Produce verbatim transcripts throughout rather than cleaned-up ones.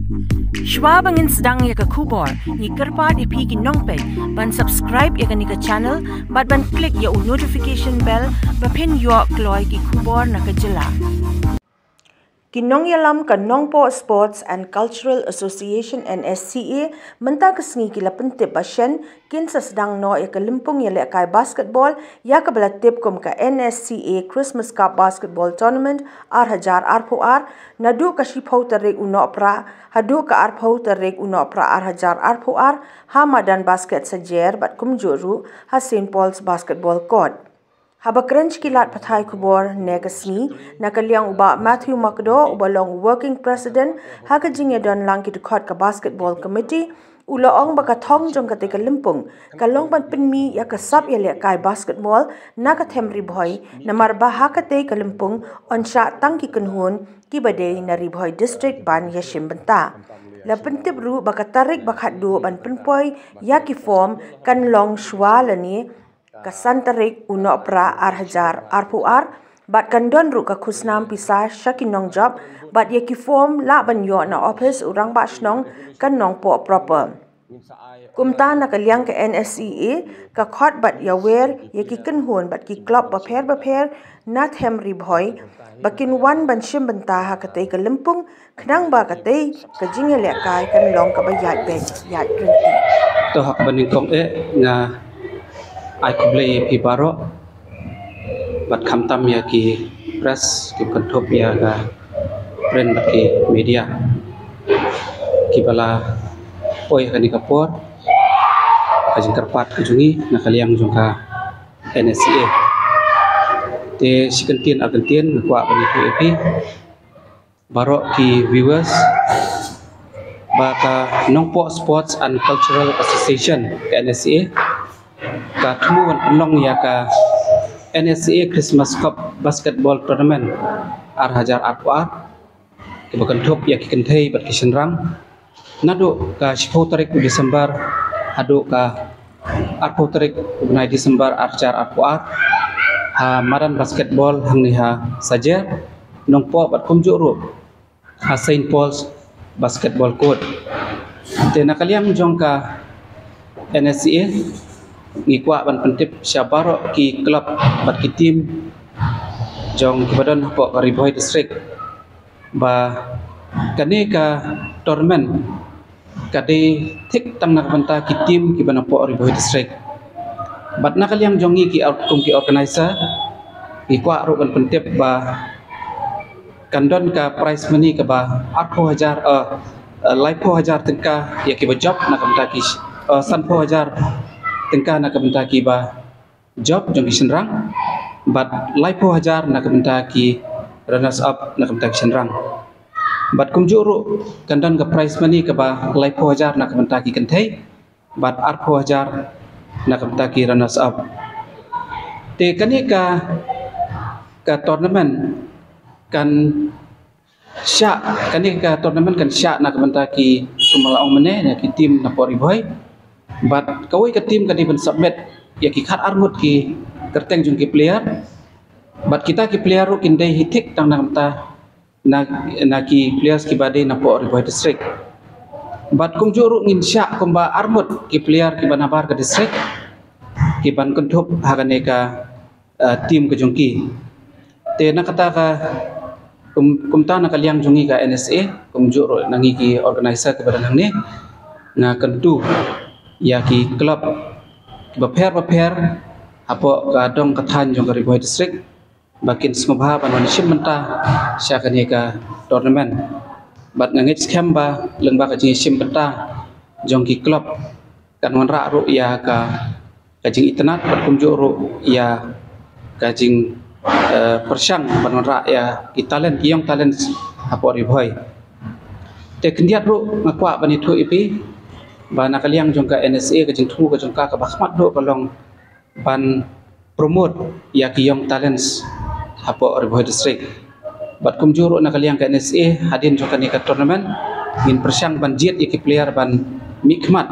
Shwa ba ngin sdang ïa ka khubor, ngi kyrpad ïa phi ki nongpeit ban subscribe ïa kane ka channel bad ban click ïa u notification bell ba phin ïoh kloi ki khubor na ka jylla. Ki nongïalam ka Nongpoh Sports and Cultural Association, N S C A, mynta ka sngi ki la pyntip ba shen kin sa sdang noh ïa ka lympung ïalehkai basketball ïa kaba la tip kum ka N S C A Christmas Cup Basketball Tournament ar hajar arphew ar, naduh ka shiphew tarik u Nohprah haduh ka arphew tarik u Nohprah ar hajar arphew ar, ha madan basket Sajer bad kumjuh ruh ha Saint Paul's Basketball Court. Haba kren sha ki lad pathai khubor ne ka sngi, na ka liang u Bah Matthew Makdoh, uba long Working President ha ka jingïadon lang ki dkhot ka Basketball Committee, u la ong ba ka thong jong katei ka lympung ka long ban pynmih ïa ka sap ïalehkai basketball na ka them Ri Bhoi, namar ba ha katei ka lympung yn shah tang ki kynhun kiba dei na Ri Bhoi District ban ïashim bynta. La pyntip ruh ba ka tarik ba khatduh ban pynpoi ïa ki form kan long shwa lane ka san tarik u Nohprah ar hajar arphew ar, bad kan don ruh ka khusnam pisa sha ki nongjop, bad ïa ki form lah ban ïoh na ophis u Rangbah Shnong ka Nongpoh proper. Kumta na ka liang ka N S C A ka khot bad ïawer ïa ki kynhun bad ki klub bapher bapher na them Ri Bhoi ba kin wan ban shim bynta ha katei ka lympung, khnang ba katei ka jingïalehkai kan long kaba ïaid beit ïaid ryntih. To ha kaba nyngkong eh nga ai khublei ïa phi baroh bad khamtam ïa ki press kiba kynthup ïa ka print bad ki media kiba la poi ha kane ka por, ka jingkyrpad ka jong ngi na ka liang jong ka N S C A. Te shi kyntien ar kyntien nga kwah ban ïathuh ïa phi baroh ki viewers ba ka Nongpoh Sports and Cultural Association, ka N S C A, ka thmu ban pynlong ïa ka N S C A Christmas Cup Basketball Tournament ar hajar arphew ar, kiba kynthup ïa ki kynthei bad ki shynrang, naduh ka shiphew tarik u December haduh ka arphew tarik u bnai December ar hajar arphew ar, ha madan basketball hangne ha Sajer, Nongpoh bad kumjuh ruh ha Saint Paul's Basketball Court. Te na ka liang jong ka N S C A ngi kwah ban pyntip sha baroh ki club bad ki team jong kiba don hapoh ka Ri Bhoi District ba kane ka tournament ka dei thik tang na ka bynta ki team kiba na poh Ri Bhoi District. Bad na ka liang jong ngi ki or-, kum ki organizer, ngi kwah ruh ban pyntip ba kan don ka prize money kaba arphew hajar, eh, eh, laiphew hajar tyngka ïa kiba jop na ka bynta ki, eh, sanphew hajar tyngka na ka bynta kiba jop jong ki shynrang, bad laiphew hajar na ka bynta ki runners up na ka bynta ki shynrang. Bad kumjuh ruh kan don ka prize money kaba laiphew hajar na ka bynta ki kynthei, bad arphew hajar na ka bynta ki runners up. Te kane ka, ka tournament kan shah, kane ka tournament kan shah na ka bynta ki, kumba la ong mynne, na ki team na poh Ri Bhoi. Bad kawei ka team ka dei ban submit ïa ki khat arngut ki kyrteng jong ki player. Bad kita ki player ruh kin dei hi thik tang na ka bynta na, na ki players kiba dei na poh Ri Bhoi District. Bad kumjuh ruh ngin shah kumba arngut ki player kiba nabar ka district kiban kynthup ha kane ka, eh, team ka jong ki. Te na kata ka, kum-, kumta na ka liang jong ngi ka N S A, kumjuh ruh na ngi ki organizer kiba don hangne, nga kyntu ïa ki club kiba pher bapher hapoh ka dong ka thaiñ jong ka Ri Bhoi District ba kin sngewbha ban wan shim bynta sha kane ka tournament. Bad nga ngeit skhem ba lyngba ka jingshim bynta jong ki club kan wanrah ruh ïa ka, ka jingitynnad bad kumjuh ruh ïa ka jing, eh, pyrshang ban wanrah ïa ki talent, ki young talents hapoh Ri Bhoi. Te khyndiat ruh nga kwah ban ïathuh ïa phi ba na ka liang jong ka N S A ka jingthmu ka jong ka kaba khmat duh ka long ban promote ïa ki young talents hapoh Ri Bhoi District. Bad kumjuh ruh na ka liang ka N S A hadien jong kane ka tournament ngin pyrshang ban jied ïa ki player ban mihkhmat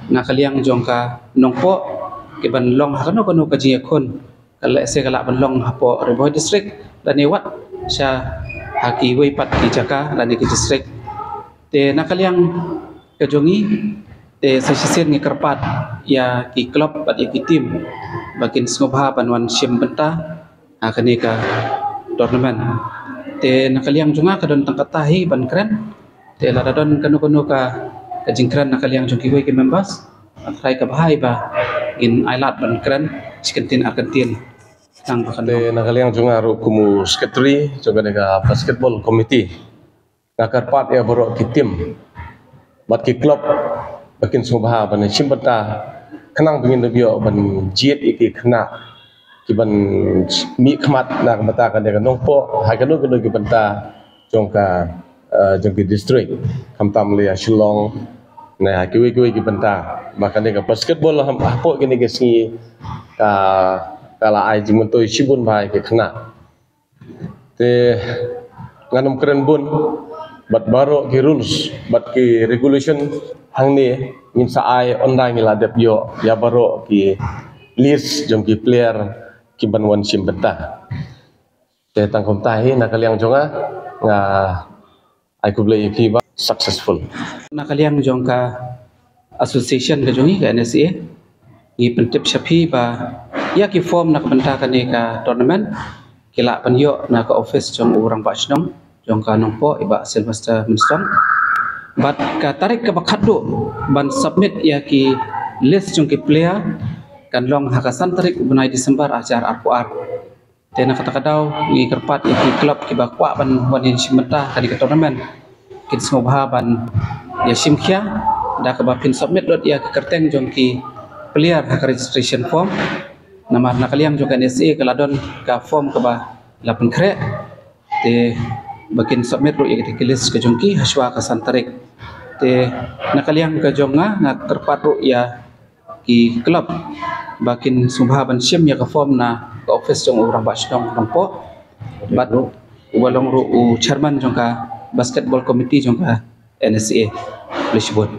na ka liang jong ka Nongpoh kiban long ha kano kano ka jingïakhun, ka lehse ka lah ban long hapoh Ri Bhoi District lane wat sha ha kiwei pat ki jaka lane ki district. Te na ka liang ka jong ngi, te sa shisien ngi kyrpad ïa ki club bad ïa ki team ba kin sngewbha ban wan shim bynta ha kane ka tournament. Te na ka liang jong nga ka don tang katta hi ban kren. Te lada don kano kano ka, ka jingkren na ka liang jong kiwei ki members, nga trai ka bha hi ba ngin ailad ban kren shi kyntien ar kyntien. Tang ba kan Te na ka liang jong nga ruh kum u secretary jong kane ka basketball committee, nga kyrpad ïa baroh ki team bad ki club ba kin sngewbha ban shim bynta khnang ba ngin da ïoh ban jied ïa ki khynnah ki ban mih khmat na ka bynta kane ka Nongpoh ha kano kano ki bynta jong ka, eh, jong ki district, khamtam lei ha Shillong ne ha kiwei kiwei ki bynta, ba kane ka basketball ha, hapoh kine ki sngi ka, ka la ai jingmyntoi shibun bha ïa ki khynnah. Te ngan ym kren bun, bad baroh ki rules bad ki regulation hangne ngin sa ai ynda ngi la dep ïoh ïa baroh ki list jong ki player ki ban wan shim bynta. Te tang kumta hi na ka liang jong nga, nga ai khublei ïa phi ba successful. Na ka liang jong ka association ka jong ngi ka N S A, ngi pyntip sha phi ba ïa ki form na ka bynta kane ka tournament ki lah ban ïoh na ka office jong u rangbah shnong jong ka Nongpoh, i Bah Sylvester Mynstone. Bad ka tarik kaba khatduh ban submit ïa ki list jong ki player kan long ha ka san tarik u bnai December ar hajar arphew ar. Te na kata ka daw ngi kyrpad ïa ki club kiba kwah ban wan ïashim bynta ha kane ka tournament, kin sngewbha ban ïashim khia da kaba phin submit lut ïa ka kyrteng jong ki player ha ka registration form. Namar na ka liang jong ka N S A ka la don ka form kaba la pynkhreh, te ba kin submit ruh ïa ka list ka jong ki ha shuwa ka san tarik. Te na ka liang ka jong nga, nga kyrpad ruh ïa ki club ba kin sngewbha ban shim ïa ka form na ka office jong u rangbah shnong Nongpoh bad uba long ruh u chairman jong ka basketball committee jong ka N S A. Khublei shibun.